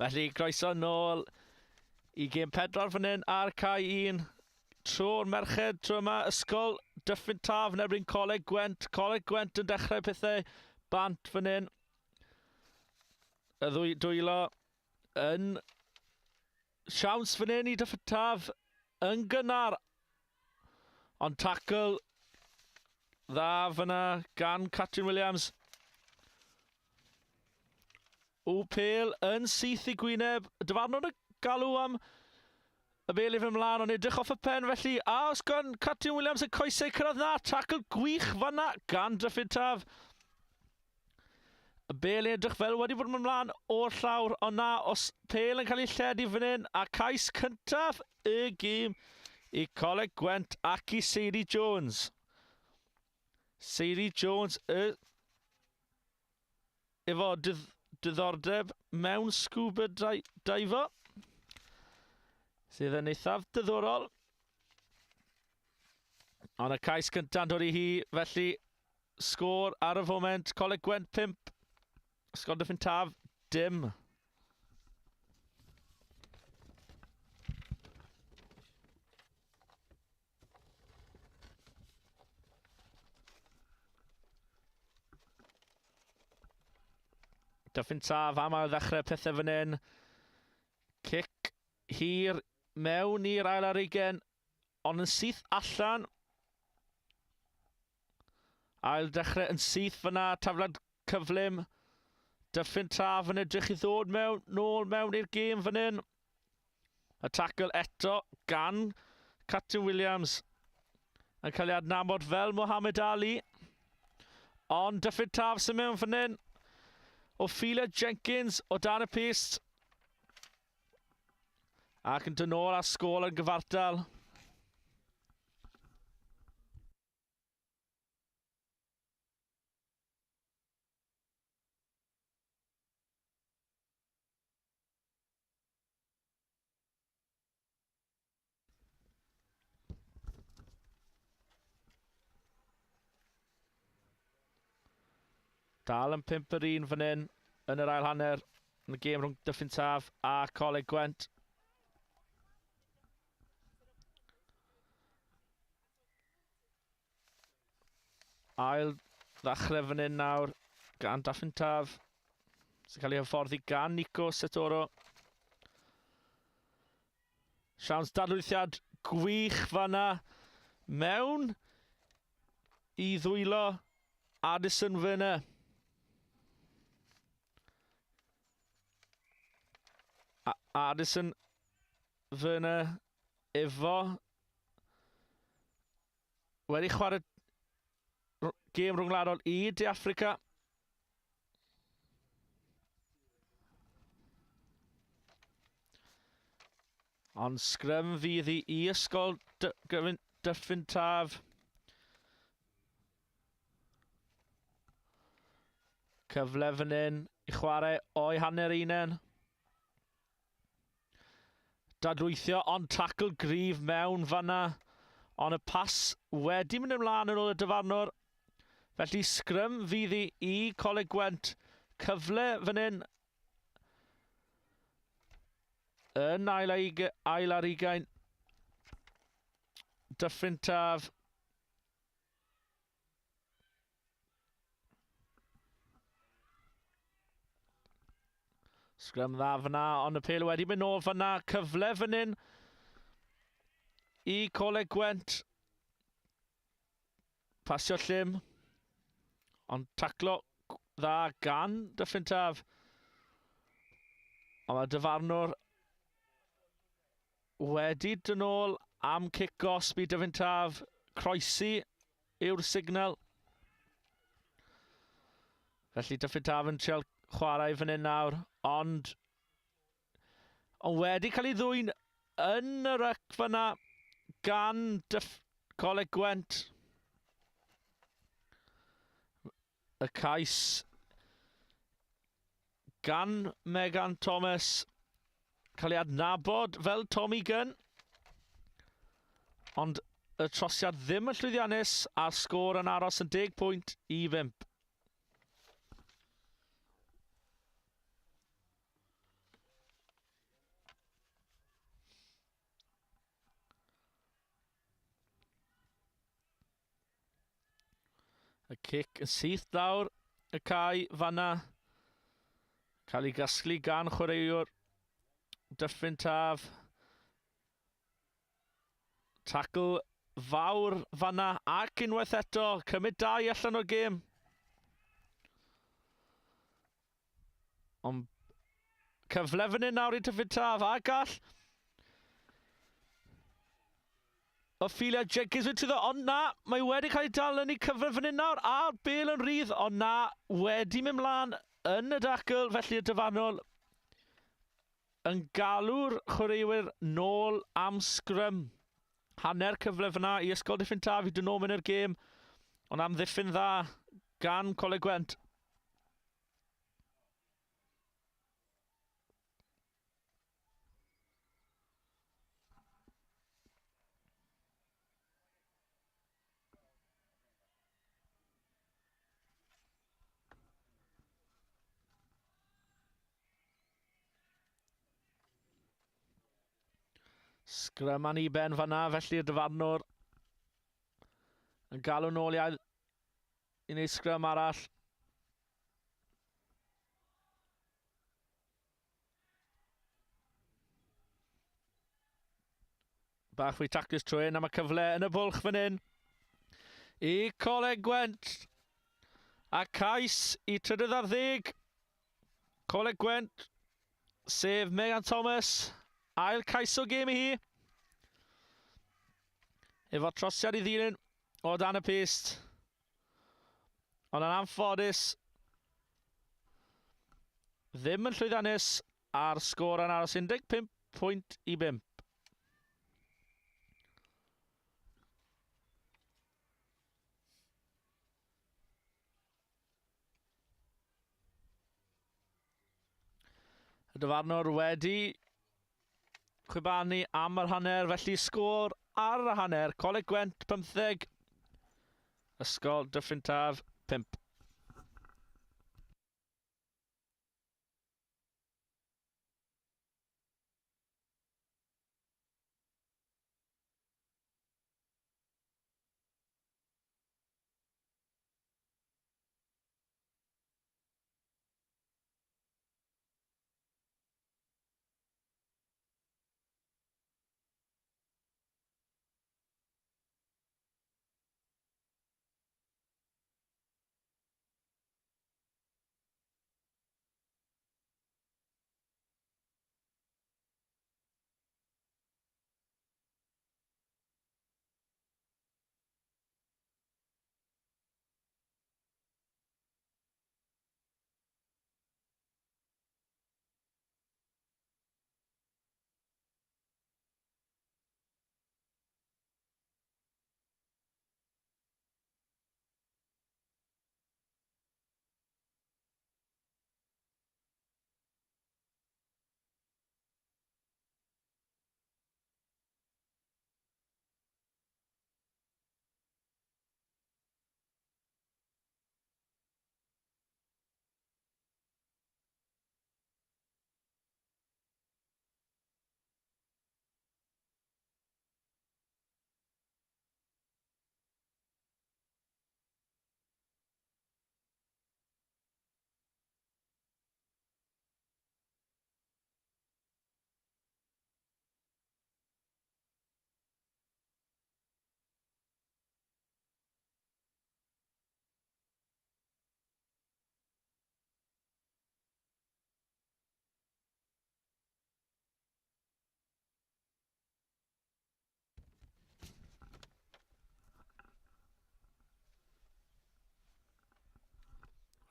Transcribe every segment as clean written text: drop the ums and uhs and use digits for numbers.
Felly, croeso nôl i gêm pedwar fan hyn ar cae un. Tro'r merched tro yma, ysgol Dyffryn Taf yn erbyn Coleg Gwent. Coleg Gwent yn dechrau pethau bant fan hyn. Y ddwy dwylo yn siawns fan hyn i Dyffryn Taf yn gynnar. Ond tackle dda fyna gan Catrin Williams. O pêl yn syth i gwyneb. Dyfarnwr y galw am y bêl i fy mlaen, ond edrych off y pen felly. A os gan Catrin Williams y coesau cyrraedd na, tackle gwych fanna gan Dyffryn Taf. Y bêl yn edrych fel wedi bod yn ymlaen o'r llawr, ond na, os pêl yn cael ei lledu fan hyn, a cais cyntaf y gêm i Coleg Gwent ac i Sadie Jones. Sadie Jones y efo diddordeb mewn scuba diver, sydd yn eithaf diddorol. Ond y cais cyntaf yn dod i hi, felly sgôr ar y foment, Coleg Gwent 5, Ysgol Dyffryn Taf dim. Dyffryn Taf am ail ddechrau pethau fan hyn. Cic hir mewn i'r ail ar ugen, ond yn syth allan. Ail dechrau yn syth fyna, taflad cyflym. Dyffryn Taf yn edrych i ddod mewn, nôl mewn i'r gêm fan hyn. Y tackle eto gan Catrin Williams yn cael ei adnabod fel Mohamed Ali. Ond Dyffryn Taf sy'n mewn fan hyn. Ophelia Jenkins o dan y pist. Ac yn dod nôl ar sgôl yn gyfartal. Dal yn 5 yr 1 fan hyn yn yr ail hanner yn y gêm rhwng Dyffryn Taf a Coleg Gwent. Ail ddechrau fan hyn nawr gan Dyffryn Taf sy'n cael ei hyfforddi gan Nico Setoro. Siawns dadlwythiad gwych fanna mewn i ddwylo Addison Werner. Addison Werner efo wedi chwarae gêm rhwngwladol i De Affrica. Ond sgrym fydd i i ysgol Dyffryn Taf. Cyfle fan hyn i chwarae o'i hanner unen. Dadlwythio ond tackle gryf mewn fanna. Ond y pas wedi mynd ymlaen yn ôl y dyfarnwr. Felly sgrym fydd i i Coleg Gwent. Cyfle fan hyn yn ail, ail ar ugain. Dyffryn Taf. Sgrym dda fyna, ond y pel wedi mynd nôl fyna. Cyfle fan hyn i Coleg Gwent. Pasio llym, ond taclo dda gan Dyffryn Taf. Ond mae dyfarnwr wedi dod nôl am cic gosb i Dyffryn Taf. Croesi yw'r signal. Felly Dyffryn Taf yn trial chwarae fan hyn nawr, ond ond wedi cael ei ddwyn yn y ryc fyna gan Dyff Coleg Gwent. Y cais gan Megan Thomas cael ei adnabod fel Tommy Gunn. Ond y trosiad ddim yn llwyddiannus a'r sgôr yn aros yn 10 pwynt i 5. Y cic yn syth lawr y cae fanna. Cael ei gasglu gan chwaraewr Dyffryn Taf. Tackle fawr fanna ac unwaith eto cymryd dau allan o'r gêm. Ond cyfle fan hyn nawr i Dyffryn Taf a gall Ophelia Jenkins yn trwyddo, ond na, mae wedi cael ei dal yn ei cyfle fan hyn nawr, a'r bel yn rhydd, ond na, wedi mynd mlaen yn y dacl, felly y dyfarnwr yn galw'r chwaraewyr nôl am sgrym. Hanner cyfle fyna i Ysgol Dyffryn Taf i dod nôl mewn i'r gêm, ond am ddiffyn dda gan Coleg Gwent. Sgrym an i ben fanna, felly'r dyfarnwr yn galw nôl i ail i wneud sgrym arall. Bach fwy tactlus trwy hyn am y cyfle yn y bwlch fan hyn. I Coleg Gwent. A cais i trydydd ar ddeg. Coleg Gwent, sef Megan Thomas. Ail cais o gêm i hi. Efo trosiad i ddilyn o dan y pist. Ond yn anffodus, ddim yn llwyddiannus a'r sgôr yn aros 15 pwynt i 5. Y dyfarnwr wedi chwibanu am yr hanner, felly sgôr ar y hanner. Coleg Gwent 15, Ysgol Dyffryn Taf 5.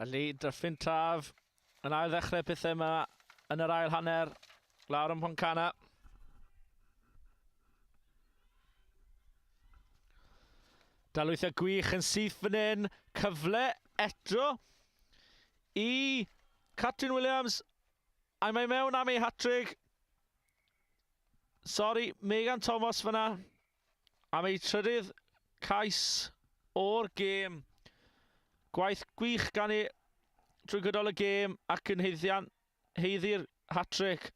Felly, Dyffryn Taf yn ail ddechrau pethau yma yn yr ail hanner lawr ym Mhontcanna. Dalwythiau gwych yn syth fan hyn. Cyfle eto i Catrin Williams. A mae mewn am ei hatrig. Sori, Megan Thomas fyna. Am ei trydydd cais o'r gêm. Gwaith gwych gan ei trwy gydol y gêm ac yn heiddian, heiddi'r hat-trick.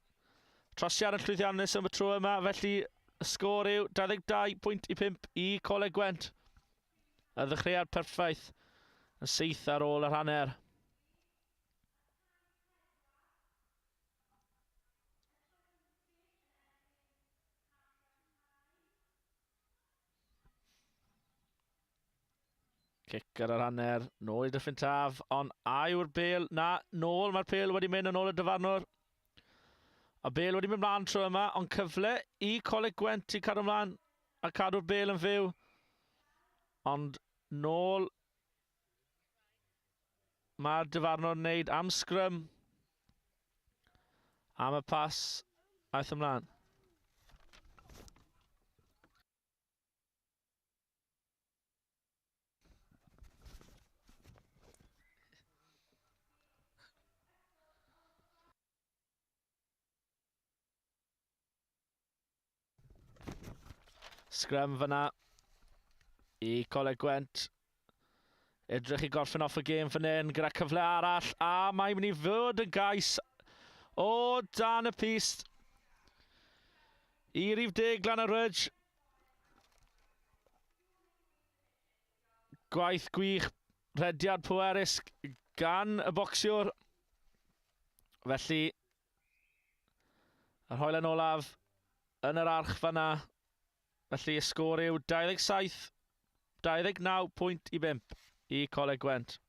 Trosiad yn llwyddiannus am y tro yma, felly y sgôr yw 22 pwynt i 5 i Coleg Gwent. Y ddechreuad perffaith. Yn syth ar ôl yr hanner. Cic ar yr hanner, nôl i Dyffryn Taf, ond a yw'r bel? Na, nôl, mae'r pel wedi mynd yn ôl y dyfarnwr. A bel wedi mynd mlaen tro yma, ond cyfle i Coleg Gwent i cadw mlaen a cadw'r bel yn fyw. Ond nôl mae'r dyfarnwr yn neud am sgrym am y pas aeth ymlaen. Sgrym fyna i Coleg Gwent. Edrych i gorffen off y gêm fan hyn gyda cyfle arall a mae'n mynd i fod yn gais o dan y pist i rif deg Glan y Rydge. Gwaith gwych, rhediad pwerus gan y bocsiwr. Felly, yr hoelen olaf yn yr arch fanna. Felly y sgôr yw 27, 29 pwynt i 5 i Coleg Gwent.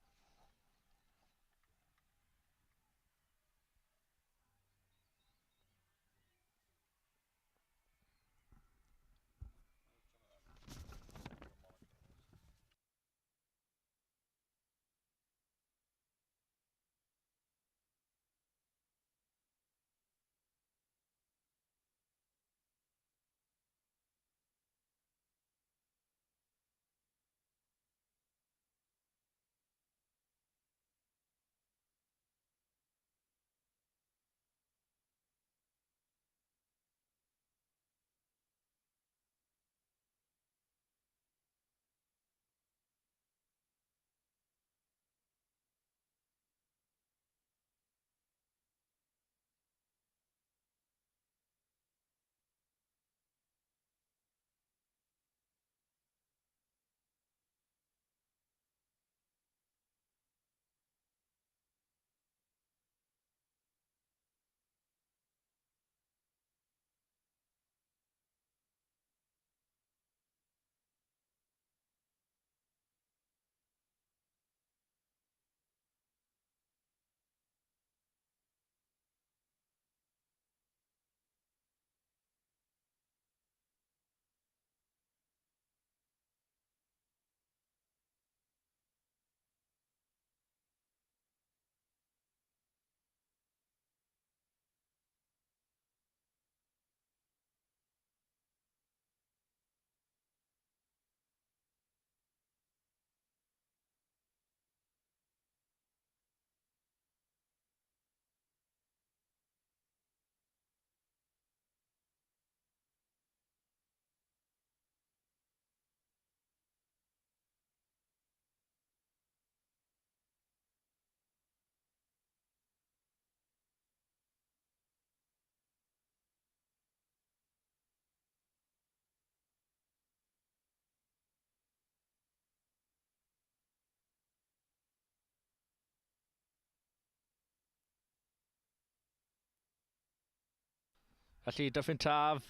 Felly Dyffryn Taf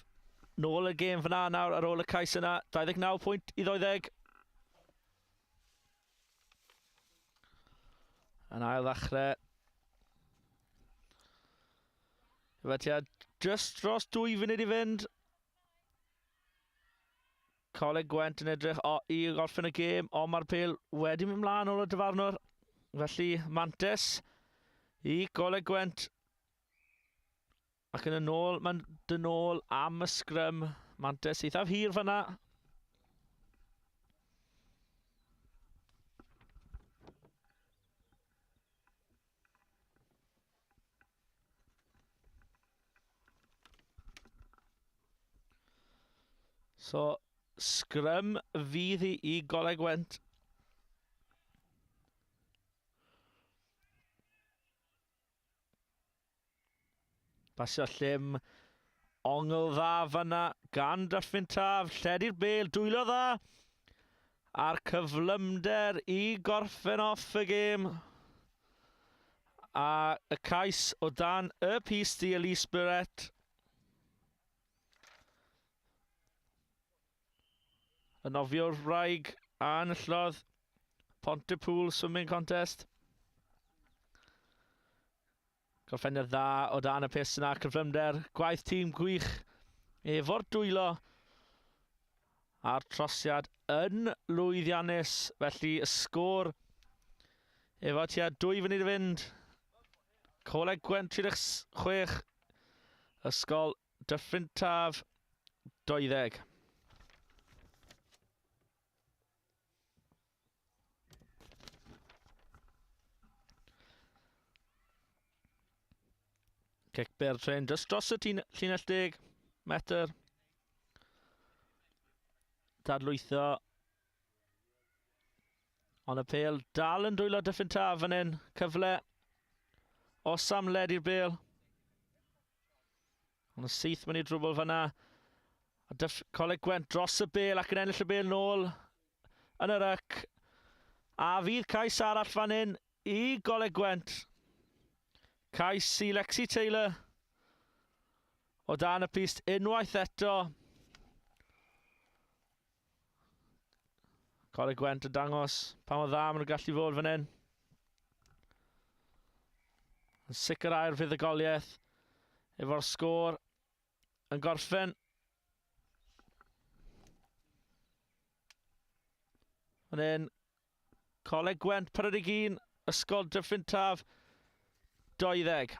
nôl y gêm fyna nawr ar ôl y cais yna. 29 pwynt i 20. Yn ail ddechrau. Efo tua just dros 2 funud i fynd. Coleg Gwent yn edrych o, i gorffen y gêm, ond mae'r pêl wedi mynd mlaen o'r dyfarnwr. Felly, mantes i Goleg Gwent. Ac yn y nôl, mae'n dyn ôl am y sgrym. Mantes eithaf hir fyna. So, sgrym fydd hi i Goleg Went. Pasio llym. Ongl dda fanna gan Dyffryn Taf. Lledu'r bel, dwylo dda. A'r cyflymder i gorffen off y gêm. A y cais o dan y pyst i Elise Burrett. Y nofiwr wraig a enillodd Pontypool Swimming Contest. Gorffeniad dda o dan y pyst yna, cyflymder, gwaith tîm gwych efo'r dwylo a'r trosiad yn lwyddiannus. Felly y sgôr efo tua 2 funud i fynd. Coleg Gwent 36, Ysgol Dyffryn Taf 20. Cic byr tren just dros y llinell 10 metr. Dadlwytho. Ond y pel dal yn dwylo Dyffryn Taf fan hyn. Cyfle. Osam led i'r bel. Ond y syth mynd i drwbl fyna. A Dyff Coleg Gwent dros y bel ac yn ennill y bel nôl yn yr yc. A fydd cais arall fan hyn i Goleg Gwent. Cais i Lexi Taylor o dan y pist unwaith eto. Coleg Gwent yn dangos pa mor dda maen nhw'n gallu fod fan hyn. Yn sicrhau'r fuddugoliaeth efo'r sgôr yn gorffen. Fan hyn, Coleg Gwent 41, Ysgol Dyffryn Taf 20.